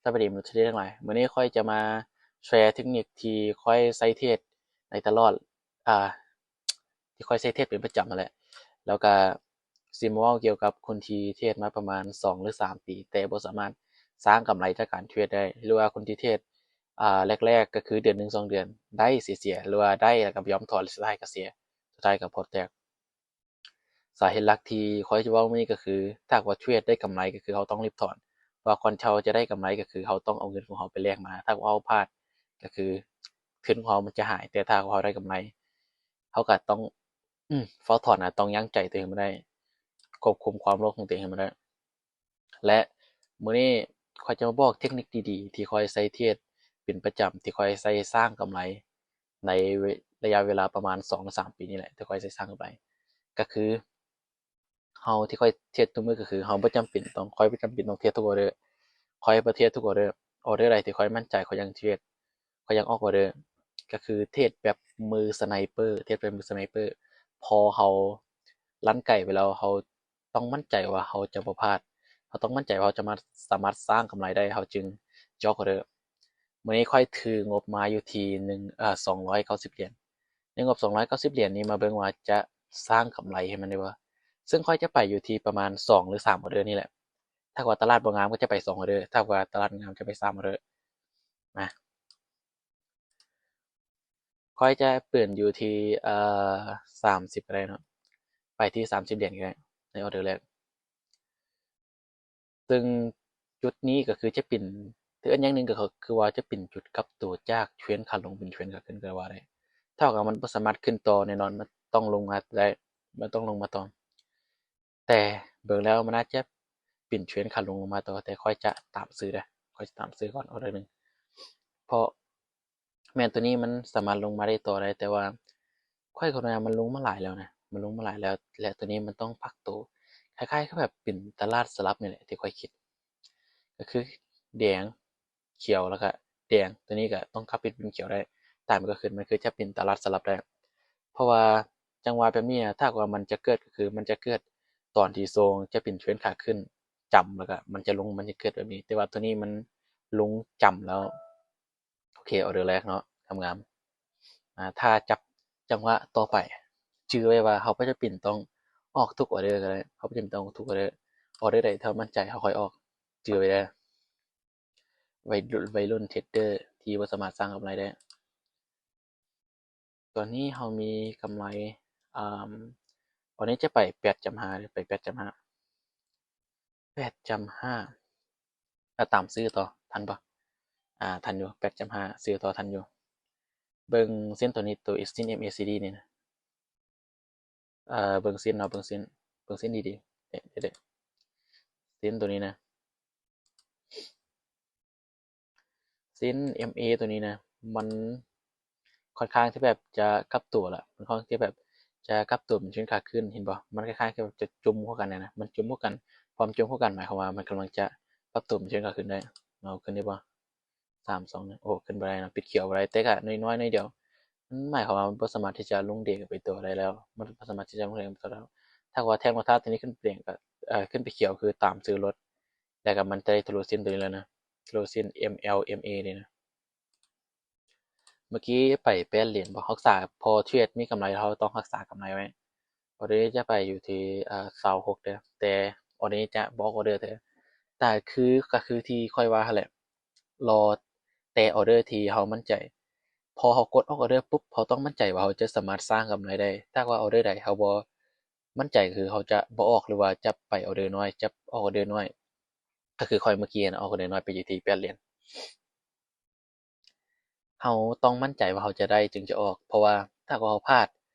ສະບາຍດີມະນຸດເທຣດທັງຫຼາຍ. ມື້ນີ້ຂ້ອຍຈະມາແຊເທັກນິກທີ່ຂ້ອຍໃຊ້ເທຣດໃນຕະຫຼອດ ອ່າ ທີ່ຂ້ອຍໃຊ້ເທຣດເປັນປະຈຳຫັ້ນແຫຼະ. ແລ້ວກະຊິມາເວົ້າກ່ຽວກັບຄົນທີ່ເທຣດມາປະມານສອງ ຫຼື ສາມປີ ແຕ່ບໍ່ສາມາດສ້າງກຳໄລຈາກການເທຣດໄດ້ ຫຼືວ່າຄົນທີ່ເທຣດ ອ່າ ແລກໆ ກໍຄືເດືອນໜຶ່ງສອງເດືອນໄດ້ເສຍໆ ຫຼືວ່າໄດ້ແລ້ວກໍບໍ່ຍອມຖອນ ສຸດທ້າຍກໍເສຍ ສຸດທ້າຍກໍພອດແຕກ. ສາເຫດຫຼັກທີ່ຂ້ອຍຈະເວົ້າມື້ນີ້ກໍຄື ຖ້າຫາກວ່າເທຣດໄດ້ກຳໄລກໍຄືເຮົາຕ້ອງຣີບຖອນ ເພາະວ່າກ່ອນທີ່ເຮົາຈະໄດ້ກຳໄລກໍຄືເຮົາຕ້ອງເອົາເງິນຂອງເຮົາໄປແລກມາ. ຖ້າຫາກວ່າເຮົາພາດກໍຄືທຶນຂອງເຮົາມັນຈະຫາຍ, ແຕ່ຖ້າຫາກວ່າເຮົາໄດ້ກຳໄລ ເຮົາກໍຕ້ອງ ອືມ ຟ້າວຖອນນະ, ຕ້ອງຢັ້ງໃຈຕົວເອງໃຫ້ມັນໄດ້, ຄວບຄຸມຄວາມໂລບຂອງຕົວເອງໃຫ້ມັນໄດ້. ແລະ ມື້ນີ້ຂ້ອຍຈະມາບອກເທັກນິກດີໆ ທີ່ຂ້ອຍໃຊ້ເທຣດເປັນປະຈຳ, ທີ່ຂ້ອຍໃຊ້ສ້າງກຳໄລໃນໄລຍະເວລາປະມານສອງ ສາມປີນີ້ແຫຼະ ທີ່ຂ້ອຍໃຊ້ສ້າງກຳໄລ. ກໍຄື ເຮົາ ທີ່ຂ້ອຍເທຣດທຸກມື້ກໍຄື ເຮົາບໍ່ຈຳເປັນຕ້ອງ ຂ້ອຍບໍ່ຈຳເປັນຕ້ອງເທຣດທຸກອໍເດີ. ຂ້ອຍບໍ່ເທຣດທຸກອໍເດີ. ອໍເດີໃດທີ່ຂ້ອຍໝັ້ນໃຈ ຂ້ອຍຍັງເທຣດ, ຂ້ອຍຍັງອອກອໍເດີ. ກໍຄືເທຣດແບບມືສະໄນເປີ, ເທຣດແບບມືສະໄນເປີ. ພໍເຮົາລັນໄກໄປແລ້ວ ເຮົາຕ້ອງໝັ້ນໃຈວ່າເຮົາຈະບໍ່ພາດ. ເຮົາຕ້ອງໝັ້ນໃຈວ່າເຮົາຈະມາ ສາມາດສ້າງກຳໄລໄດ້ ເຮົາຈຶ່ງຈະອອກອໍເດີ. ມື້ນີ້ຂ້ອຍຖືງົບມາຢູ່ທີ່ໜຶ່ງ ເອີ ສອງຮ້ອຍເກົ້າສິບຫຼຽນ. ໃນງົບສອງຮ້ອຍເກົ້າສິບຫຼຽນນີ້ ມາເບິ່ງວ່າຈະສ້າງກຳໄລໃຫ້ມັນໄດ້ບໍ່. ເຊິ່ງຂ້ອຍຈະໄປຢູ່ທີ່ປະມານສອງ ຫຼື ສາມອໍເດີນີ້ແຫຼະ. ຖ້າຫາກວ່າຕະຫຼາດບໍ່ງາມກໍຈະໄປສອງອໍເດີ, ຖ້າຫາກວ່າຕະຫຼາດງາມຈະໄປສາມອໍເດີ. ມາ ຂ້ອຍຈະເປີດຢູ່ທີ່ ເອີ ສາມສິບກໍໄດ້ເນາະ, ໄປທີ່ສາມສິບຫຼຽນກໍໄດ້ ໃນອໍເດີແລກ. ເຊິ່ງຈຸດນີ້ກໍຄືຈະເປັນ ຖືອັນຢ່າງໜຶ່ງກໍຄືວ່າຈະເປັນຈຸດກັບໂຕຈາກເທຣນຂາລົງເປັນເທຣນຂາຂຶ້ນກໍວ່າໄດ້. ຖ້າຫາກວ່າມັນບໍ່ສາມາດຂຶ້ນຕໍ່ ແນ່ນອນມັນຕ້ອງລົງມາໄດ້, ມັນຕ້ອງລົງມາຕໍ່. ແຕ່ເບິ່ງແລ້ວມັນອາດຈະເປັນເທຣນຂາລົງລົງມາຕໍ່, ແຕ່ຂ້ອຍຈະຕາມຊື້ເດີ, ຂ້ອຍຈະຕາມຊື້ກ່ອນອໍເດີໜຶ່ງ ເພາະ ແມ່ນ ໂຕນີ້ມັນສາມາດລົງມາໄດ້ຕໍ່ໄດ້, ແຕ່ວ່າຂ້ອຍຄາດວ່າມັນລົງມາຫຼາຍແລ້ວນະ, ມັນລົງມາຫຼາຍແລ້ວ ແລະ ໂຕນີ້ມັນຕ້ອງພັກໂຕ. ຄ້າຍໆຄືແບບເປັນຕະຫຼາດສະຫຼັບນີ້ແຫຼະ ທີ່ຂ້ອຍຄິດ, ກໍຄືແດງ ຂຽວ ແລ້ວກະແດງ, ໂຕນີ້ກະຕ້ອງກັບເປັນຂຽວໄດ້, ຕາມມັນກໍຂຶ້ນ, ມັນຄືຈະເປັນຕະຫຼາດສະຫຼັບໄດ້. ເພາະວ່າຈັງຫວະແບບນີ້ນະ ຖ້າຫາກວ່າມັນຈະເກີດ ກໍຄືມັນຈະເກີດຕອນທີ່ໂຊງ ຈະເປັນເທຣນຂາຂຶ້ນຈຳ ແລ້ວກະມັນຈະລົງ, ມັນຈະເກີດແບບນີ້. ແຕ່ວ່າໂຕນີ້ມັນລົງຈຳແລ້ວ. ໂອເຄ ອໍເດີແລກເນາະ ງາມໆ. ອາ ຖ້າຈັບຈັງຫວະຕໍ່ໄປ ຈື່ໄວ້ວ່າເຮົາບໍ່ຈຳເປັນຕ້ອງອອກທຸກອໍເດີກໍໄດ້, ເຮົາບໍ່ຈຳເປັນຕ້ອງອອກທຸກອໍເດີ. ອໍເດີໃດທີ່ເຮົາໝັ້ນໃຈ ເຮົາຄ່ອຍອອກ, ຈື່ໄວ້ເດີ. ໄວລຸ້ນ ໄວລຸ້ນເທຣດເດີທີ່ບໍ່ສາມາດສ້າງກຳໄລໄດ້. ຕອນນີ້ເຮົາມີກຳໄລ ອາ ຕອນນີ້ຈະໄປແປດຈ້ຳຫ້າເດີ, ໄປແປດຈ້ຳຫ້າ ແປດຈ້ຳຫ້າ ອາ ຕາມຊື້ຕໍ່ ທັນບໍ່? ອາ ທັນຢູ່ ແປດຈ້ຳຫ້າ ຊື້ຕໍ່ທັນຢູ່. ເບິ່ງເສັ້ນໂຕນີ້ ໂຕເອັກຊິດເອັມເອຊີດີນີ້ນະ. ເອີ ເບິ່ງເສັ້ນເນາະ ເບິ່ງເສັ້ນ ເບິ່ງເສັ້ນດີໆ ເດ ເດ ເດ ເສັ້ນໂຕນີ້ນະ ເສັ້ນເອັມເອໂຕນີ້ນະ ມັນຄ່ອນຂ້າງທີ່ແບບຈະກັບຕົວລະ ມັນຄ່ອນຂ້າງທີ່ແບບຈະກັບຕົວເປັນເທຣນຂາຂຶ້ນ ເຫັນບໍ່? ມັນຄ້າຍໆຄືແບບຈະຈຸ່ມເຂົ້າກັນນະ ມັນຈຸ່ມເຂົ້າກັນ ຄວາມຈຸ່ມເຂົ້າກັນໝາຍຄວາມວ່າມັນກຳລັງຈະປັບຕົວເປັນເທຣນຂາຂຶ້ນໄດ້. ເອົາ ຂຶ້ນໄດ້ບໍ່? ສາມ ສອງ ໜຶ່ງ ໂອ້ ຂຶ້ນບໍ່ໄດ້ເນາະ ປິດຂຽວບໍ່ໄດ້ ແຕ່ກະນ້ອຍໆໜ້ອຍດຽວ ມັນໝາຍຄວາມວ່າມັນບໍ່ສາມາດທີ່ຈະລົງເດຂຶ້ນໄປຕໍ່ໄດ້ແລ້ວ ມັນບໍ່ສາມາດທີ່ຈະລົງເດຂຶ້ນໄປຕໍ່ໄດ້ແລ້ວ. ຖ້າຫາກວ່າແທ່ງໂລທາຕົວນີ້ຂຶ້ນໄປແດງກະ ເອີ ຂຶ້ນໄປຂຽວ ຄືຕາມຊື້ໂລດ ແລ້ວກະມັນຈະໄດ້ທະລຸເສັ້ນຕົວນີ້ແລ້ວນະ ທະລຸເສັ້ນເອັມແອລ ເອັມເອນີ້ນະ. ເມື່ອກີ້ໄປແປດຫຼຽນບໍ່ ຮັກສາ ພໍເທຣດມີກຳໄລ ເຮົາຕ້ອງຮັກສາກຳໄລໄວ້. ອໍເດີຈະໄປຢູ່ທີ່ ເອີ ຊາວຫົກເດີ ແຕ່ອໍເດີຈະບໍ່ອອກອໍເດີເດີ ແຕ່ຄື ກໍຄືທີ່ຂ້ອຍວ່າຫັ້ນແຫຼະ ລໍແຕ່ອໍເດີທີ່ເຮົາໝັ້ນໃຈ. ພໍເຮົາກົດອອກອໍເດີປຸບ ເຮົາຕ້ອງໝັ້ນໃຈວ່າເຮົາຈະສາມາດສ້າງກຳໄລໄດ້. ຖ້າຫາກວ່າອໍເດີໃດເຮົາບໍ່ໝັ້ນໃຈ ຄືເຮົາຈະບໍ່ອອກ ຫຼືວ່າຈະໄປອໍເດີນ້ອຍ ຈະອອກອໍເດີນ້ອຍ ກໍຄືຂ້ອຍເມື່ອກີ້ຫັ້ນ ອອກອໍເດີນ້ອຍໄປຢູ່ທີ່ແປດຫຼຽນ. ເຮົາຕ້ອງໝັ້ນໃຈວ່າເຮົາຈະໄດ້ຈຶ່ງຈະອອກ ເພາະວ່າຖ້າຫາກວ່າເຮົາພາດ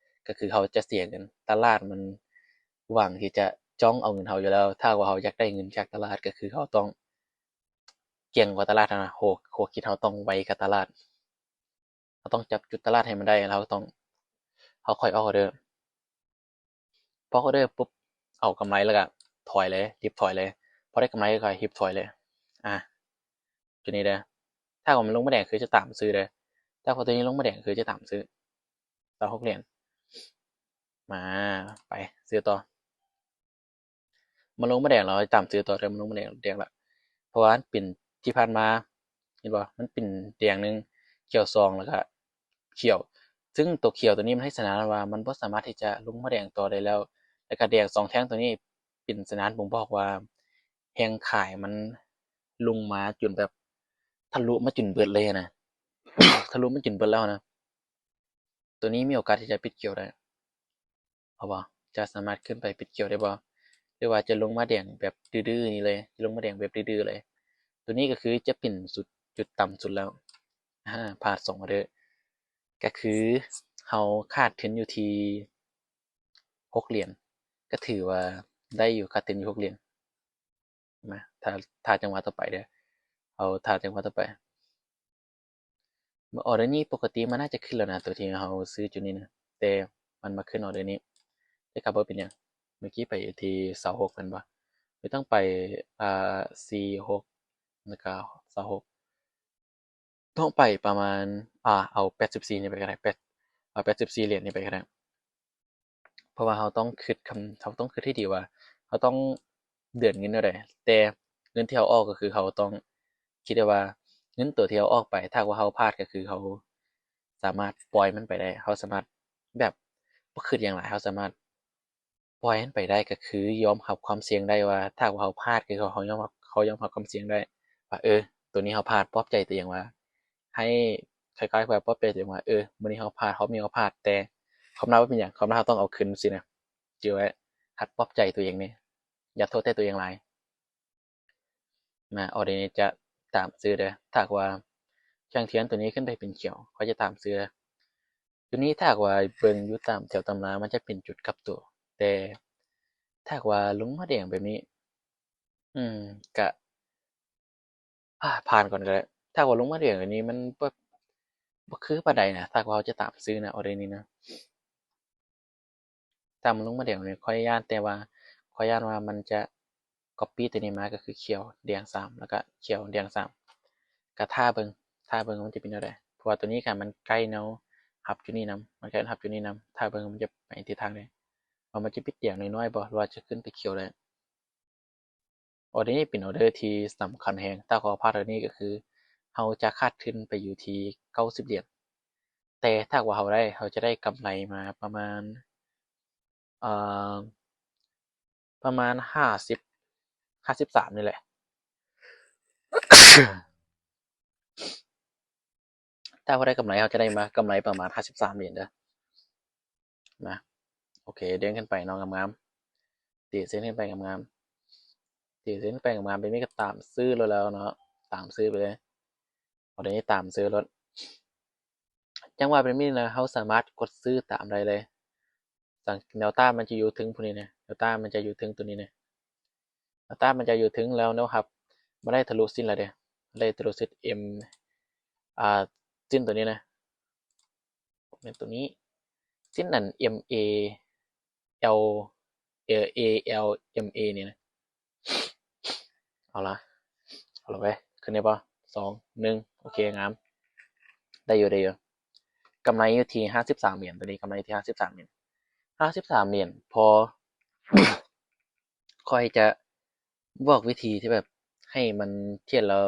ກໍຄືເຮົາຈະເສຍເງິນ. ຕະຫຼາດມັນຫວັງທີ່ຈະຈ້ອງເອົາເງິນເຮົາຢູ່ແລ້ວ. ຖ້າຫາກວ່າເຮົາຢາກໄດ້ເງິນຈາກຕະຫຼາດ ກໍຄືເຮົາຕ້ອງກ່ຽງກວ່າຕະຫຼາດຫັ້ນນະ. ຫົວ ຫົວຄິດເຮົາຕ້ອງໄວກວ່າຕະຫຼາດ. ເຮົາຕ້ອງຈັບຈຸດຕະຫຼາດໃຫ້ມັນໄດ້ ແລ້ວເຮົາຕ້ອງ ເຮົາຄ່ອຍອອກອໍເດີ. ພໍອອກອໍເດີປຸບ ເອົາກຳໄລແລ້ວກະຖອຍເລີຍ ຮີບຖອຍເລີຍ. ພໍໄດ້ກຳໄລກໍຮີບຖອຍເລີຍ. ອາ ຈຸດນີ້ເດີ ຖ້າວ່າມັນລົງມາແດງຄືຈະຕາມຊື້ເດີ. ຖ້າພໍຕົວນີ້ລົງມາແດງຄືຈະຕາມຊື້. ຊາວຫົກຫຼຽນ ມາ ໄປຊື້ຕໍ່. ມັນລົງມາແດງແລ້ວ ຕາມຊື້ຕໍ່ເດີ. ມັນລົງມາແດງ ແດງລະ ເພາະວ່າມັນເປັນເທ ທີ່ຜ່ານມາ ເຫັນບໍ່? ມັນເປັນແດງໜຶ່ງ ຂຽວສອງ ແລ້ວກະຂຽວ ຊຶ່ງຕົວຂຽວຕົວນີ້ມັນໃຫ້ສັນຍານວ່າມັນບໍ່ສາມາດທີ່ຈະລົງມາແດງຕໍ່ໄດ້ແລ້ວ ແລ້ວກະແດງສອງແທ່ງຕົວນີ້ເປັນສັນຍານບົ່ງບອກວ່າແຮງຂາຍມັນລົງມາຈົນແບບທະລຸມາຈົນເບິດເລີຍນະ ທະລຸມາຈົນເບິດແລ້ວນະ. ຕົວນີ້ມີໂອກາດທີ່ຈະປິດຂຽວໄດ້ ເອົາບໍ່? ຈະສາມາດຂຶ້ນໄປປິດຂຽວໄດ້ບໍ່? ຫຼືວ່າຈະລົງມາແດງແບບດື້ໆນີ້ເລີຍ? ຈະລົງມາແດງແບບດື້ໆເລີຍ? ຕົວນີ້ກໍຄືຈະເປັນຈຸດ ຈຸດຕ່ຳສຸດແລ້ວ. ອາ ພາດສອງອໍເດີ ກໍຄືເຮົາຂາດທຶນຢູ່ທີ່ຫົກຫຼຽນ ກໍຖືວ່າໄດ້ຢູ່ ຂາດທຶນຢູ່ຫົກຫຼຽນ. ມາ ຖ້າ ຖ້າຈັງຫວະຕໍ່ໄປເດີ ເຮົາຖ້າຈັງຫວະຕໍ່ໄປ. ເມື່ອອໍເດີນີ້ປົກກະຕິມັນໜ້າຈະຂຶ້ນແລ້ວນະ ຕົວທີ່ເຮົາຊື້ຈຸດນີ້ນະ ແຕ່ມັນມາຂຶ້ນອໍເດີນີ້ ແຕ່ກໍບໍ່ເປັນຫຍັງ. ເມື່ອກີ້ໄປຢູ່ທີ່ຊາວຫົກແມ່ນບໍ່? ຄືຕ້ອງໄປ ອ່າ ສີ່ຫົກ ແລ້ວກໍຊາວຫົກ ຕ້ອງໄປປະມານ ອ່າ ເອົາແປດສິບສີ່ນີ້ໄປກໍໄດ້ ແປດ ເອົາແປດສິບສີ່ຫຼຽນນີ້ໄປກໍໄດ້. ເພາະວ່າເຮົາຕ້ອງຄິດຄຳ ເຮົາຕ້ອງຄິດໃຫ້ດີວ່າເຮົາຕ້ອງເດີນເງິນແນວໃດ ແຕ່ເງິນທີ່ເຮົາອອກກໍຄືເຮົາຕ້ອງຄິດໄດ້ວ່າເງິນຕົວທີ່ເຮົາອອກໄປ ຖ້າຫາກວ່າເຮົາພາດກໍຄືເຮົາສາມາດປ່ອຍມັນໄປໄດ້ ເຮົາສາມາດແບບບໍ່ຄິດຫຍັງຫຼາຍ ເຮົາສາມາດປ່ອຍມັນໄປໄດ້ ກໍຄືຍອມຮັບຄວາມສ່ຽງໄດ້ວ່າ ຖ້າຫາກວ່າເຮົາພາດກໍຄືເຮົາຍອມຮັບ ເຮົາຍອມຮັບຄວາມສ່ຽງໄດ້ວ່າ ເອີ ຕົວນີ້ເຮົາພາດ ປອບໃຈຕົວເອງວ່າ ໃຫ້ຄ້າຍໆວ່າປອບໃຈຕົວເອງວ່າ ເອີ ມື້ນີ້ເຮົາພາດ ຮອບນີ້ເຮົາພາດ ແຕ່ຄວາມລັບບໍ່ເປັນຫຍັງ ຄວາມລັບເຮົາຕ້ອງເອົາຄືນຊີ້ນະ ຈື່ໄວ້ ຫັດປອບໃຈຕົວເອງແດ່ ຢ່າໂທດແຕ່ຕົວເອງຫຼາຍ. ມາ ອໍເດີນີ້ຈະຕາມຊື້ເດີ ຖ້າຫາກວ່າແທ່ງທຽນຕົວນີ້ຂຶ້ນໄປເປັນຂຽວ ຂ້ອຍຈະຕາມຊື້ເດີ. ຈຸດນີ້ຖ້າຫາກວ່າເບິ່ງຢູ່ຕາມແຖວຕຳລາ ມັນຈະເປັນຈຸດກັບຕົວ ແຕ່ຖ້າຫາກວ່າລົງມາແດງແບບນີ້ ອືມ ກະ ອາ ຜ່ານກ່ອນກໍໄດ້. ຖ້າວ່າລົງມາແດງແບບນີ້ມັນບໍ່ ບໍ່ຄືປານໃດນະ ຖ້າວ່າເຮົາຈະຕາມຊື້ນະ ອໍເດີນີ້ນະ. ຖ້າມັນລົງມາແດງແບບນີ້ ຂ້ອຍຢ້ານ ແຕ່ວ່າຂ້ອຍຢ້ານວ່າມັນຈະກັອບປີ້ຕົວນີ້ມາ ກໍຄືຂຽວແດງສາມ ແລ້ວກໍຂຽວແດງສາມ ກໍຖ້າເບິ່ງ ຖ້າເບິ່ງວ່າມັນຈະເປັນແນວໃດ ເພາະວ່າຕົວນີ້ກໍມັນໃກ້ແນວຮັບຈຸດນີ້ນຳ ມັນໃກ້ແນວຮັບຈຸດນີ້ນຳ ຖ້າເບິ່ງວ່າມັນຈະໄປທິດທາງໃດ ວ່າມັນຈະປິດແດງນ້ອຍໆບໍ່ ຫຼືວ່າຈະຂຶ້ນໄປຂຽວໄດ້. ອໍເດີນີ້ເປັນອໍເດີທີ່ສຳຄັນແຮງ ຖ້າເຮົາພາດອໍເດີນີ້ກໍຄືເຮົາຈະຂາດທຶນໄປຢູ່ທີ່ເກົ້າສິບຫຼຽນ ແຕ່ຖ້າຫາກວ່າເຮົາໄດ້ ເຮົາຈະໄດ້ກຳໄລມາປະມານ ເອີ ປະມານຫ້າສິບ ຫ້າສິບສາມນີ້ແຫຼະ. ຖ້າເຮົາໄດ້ກຳໄລ ເຮົາຈະໄດ້ມາກຳໄລປະມານຫ້າສິບສາມຫຼຽນເດີ. ມາ ໂອເຄ ເດ້ງຂຶ້ນໄປເນາະ ງາມໆ ຕີເສັ້ນຂຶ້ນໄປງາມໆ ຕີເສັ້ນຂຶ້ນໄປງາມໆ ແບບນີ້ກໍຕາມຊື້ໂລດແລ້ວເນາະ ຕາມຊື້ໄປເລີຍ. ອໍເດີນີ້ຕາມຊື້ໂລດ ຈັງຫວະແບບນີ້ນະ ເຮົາສາມາດກົດຊື້ຕາມໄດ້ເລີຍ. ສັງ ແນວຕ້ານມັນຈະຢູ່ເທິງພຸ້ນນີ້ນະ ແນວຕ້ານມັນຈະຢູ່ເທິງຕົວນີ້ນະ ແນວຕ້ານມັນຈະຢູ່ເທິງ ແລ້ວແນວຮັບມັນໄດ້ທະລຸເສັ້ນແລ້ວເດ້ ໄດ້ທະລຸເສັ້ນເອັມ ອ່າ ເສັ້ນຕົວນີ້ນະ ແມ່ນຕົວນີ້ ເສັ້ນອັນເອັມເອ ແອວ ເອ ເອ ແອວ ເອັມ ເອ ນີ້ນະ. ເອົາລະ ເອົາລະເວີຍ ຂຶ້ນໄດ້ບໍ່? ສອງ ໜຶ່ງ ໂອເຄ ງາມ ໄດ້ຢູ່ ໄດ້ຢູ່. ກຳໄລຢູ່ທີ່ຫ້າສິບສາມຫຼຽນ ຕົວນີ້ກຳໄລຢູ່ທີ່ຫ້າສິບສາມຫຼຽນ ຫ້າສິບສາມຫຼຽນ. ພໍ ຂ້ອຍຈະບອກວິທີທີ່ແບບໃຫ້ມັນເທຣດແລ້ວ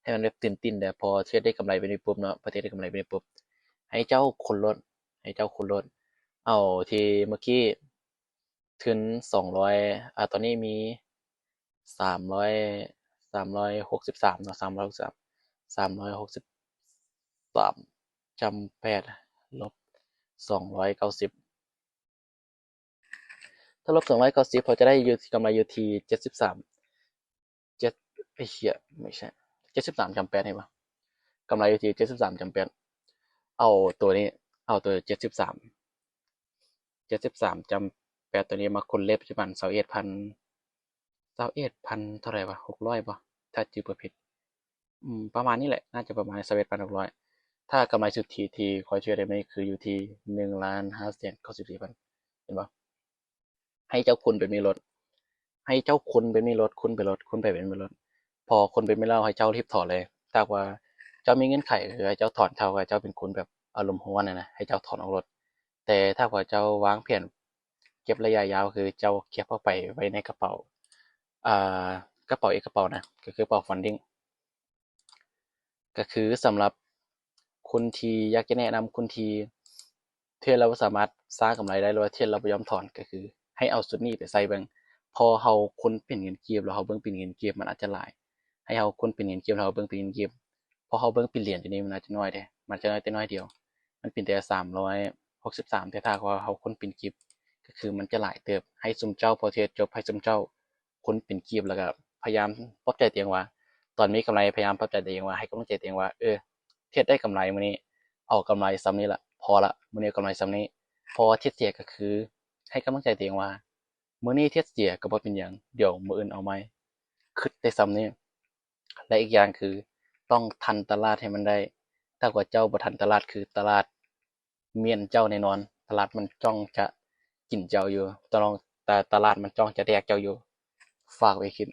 ໃຫ້ມັນແບບຕື່ນເຕັ້ນເດີ ພໍເທຣດໄດ້ກຳໄລແບບນີ້ປຸບເນາະ ພໍເທຣດໄດ້ກຳໄລແບບນີ້ປຸບ ໃຫ້ເຈົ້າຄູນໂລດ ໃຫ້ເຈົ້າຄູນໂລດ ເອົາທີ່ເມື່ອກີ້ ທຶນສອງຮ້ອຍ ອ່າ ຕອນນີ້ມີສາມຮ້ອຍ ສາມຮ້ອຍຫົກສິບສາມເນາະ ສາມຮ້ອຍຫົກສິບສາມ ສາມຮ້ອຍຫົກສິບສາມ ຈຳແປດ ລົບສອງຮ້ອຍເກົ້າສິບ ຖ້າລົບສອງຮ້ອຍເກົ້າສິບ ເຮົາຈະໄດ້ຢູ່ ກຳໄລຢູ່ທີ່ເຈັດສິບສາມ ເຈັດ ເອີຍ ບໍ່ໃຊ່ ເຈັດສິບສາມຈຳແປດ ເຫັນບໍ່? ກຳໄລຢູ່ທີ່ເຈັດສິບສາມຈຳແປດ ເອົາຕົວນີ້ ເອົາຕົວເຈັດສິບສາມ ເຈັດສິບສາມຈຳແປດ ຕົວນີ້ມາຄູນເລກປັດຈຸບັນ ຊາວເອັດພັນ ຊາວເອັດພັນເທົ່າໃດວະ ຫົກຮ້ອຍບໍ່ ຖ້າຈື່ບໍ່ຜິດ ອືມ ປະມານນີ້ແຫຼະ ໜ້າຈະປະມານຊາວເອັດພັນຫົກຮ້ອຍ ຖ້າກຳໄລສຸດທີ່ ທີ່ຂ້ອຍເທຣດໄດ້ນີ້ຄືຢູ່ທີ່ໜຶ່ງລ້ານຫ້າແສນເກົ້າສິບສີ່ພັນ ເຫັນບໍ່? ໃຫ້ເຈົ້າຄູນແບບນີ້ໂລດ ໃຫ້ເຈົ້າຄູນແບບນີ້ໂລດ ຄູນໄປໂລດ ຄູນໄປແບບນີ້ໂລດ ພໍຄູນໄປແມ່ນແລ້ວໃຫ້ເຈົ້າຮີບຖອນເລີຍ ຖ້າຫາກວ່າເຈົ້າມີເງື່ອນໄຂ ກໍຄືໃຫ້ເຈົ້າຖອນ ຖ້າຫາກວ່າເຈົ້າເປັນຄົນແບບອາລົມຮ້ອນຫັ້ນນະ ໃຫ້ເຈົ້າຖອນອອກໂລດ ແຕ່ຖ້າຫາກວ່າເຈົ້າວາງແຜນເກັບໄລຍະຍາວ ຄືເຈົ້າເກັບເອົາໄປໄວ້ໃນກະເປົາ ອ່າ ກະເປົາອີກກະເປົານະ ກໍຄືກະເປົາຟັນດິ້ງ ກໍຄືສຳລັບຄົນທີ່ຢາກຈະແນະນຳຄົນທີ່ເທຣດແລ້ວບໍ່ສາມາດສ້າງກຳໄລໄດ້ ຫຼືວ່າເທຣດແລ້ວບໍ່ຍອມຖອນ ກໍຄືໃຫ້ເອົາຊຸດນີ້ໄປໃສ່ເບິ່ງ ເພາະເຮົາຄົ້ນເປັນເງິນກີບ ແລ້ວເຮົາເບິ່ງເປັນເງິນກີບ ມັນອາດຈະຫຼາຍ ໃຫ້ເຮົາຄົ້ນເປັນເງິນກີບ ແລ້ວເຮົາເບິ່ງເປັນເງິນກີບ ເພາະເຮົາເບິ່ງເປັນຫຼຽນຢູ່ນີ້ ມັນອາດຈະໜ້ອຍເດ້ ມັນຈະໜ້ອຍແຕ່ໜ້ອຍດຽວ ມັນເປັນແຕ່ສາມຮ້ອຍຫົກສິບສາມ ແຕ່ຖ້າຫາກວ່າເຮົາຄົ້ນເປັນກີບ ກໍຄືມັນຈະຫຼາຍເຕີບ ໃຫ້ຊຸມເຈົ້າ ພໍເທຣດຈົບ ໃຫ້ຊຸມເຈົ້າ ຄົ້ນເປັນກີບ ແລ້ວກໍພະຍາຍາມປອບໃຈຕົວເອງວ່າ ຕອນມີກຳໄລພະຍາຍາມປອບໃຈຕົວເອງວ່າ ໃຫ້ກຳລັງໃຈຕົວເອງວ່າ ເອີ ເທຣດໄດ້ກຳໄລມື້ນີ້ ເອົາກຳໄລສ່ຳນີ້ລະ ພໍລະ ມື້ນີ້ເອົາກຳໄລສ່ຳນີ້ ເພາະວ່າເທຣດເສຍກໍຄືໃຫ້ກຳລັງໃຈຕົວເອງວ່າ ມື້ນີ້ເທຣດເສຍກໍບໍ່ເປັນຫຍັງ ດຽວມື້ອື່ນເອົາໃໝ່ ຄຶດແຕ່ສ່ຳນີ້ ແລະ ອີກຢ່າງຄືຕ້ອງທັນຕະຫຼາດໃຫ້ມັນໄດ້ ຖ້າວ່າເຈົ້າບໍ່ທັນຕະຫຼາດ ຄືຕະຫຼາດ ມ້ຽນເຈົ້າແນ່ນອນ ຕະຫຼາດມັນຈ້ອງຈະກິນເຈົ້າຢູ່ ຕະລອງ ຕະ ຕະຫຼາດມັນຈ້ອງຈະແດກເຈົ້າຢູ່. ຝາກໄວ້ຄລິບ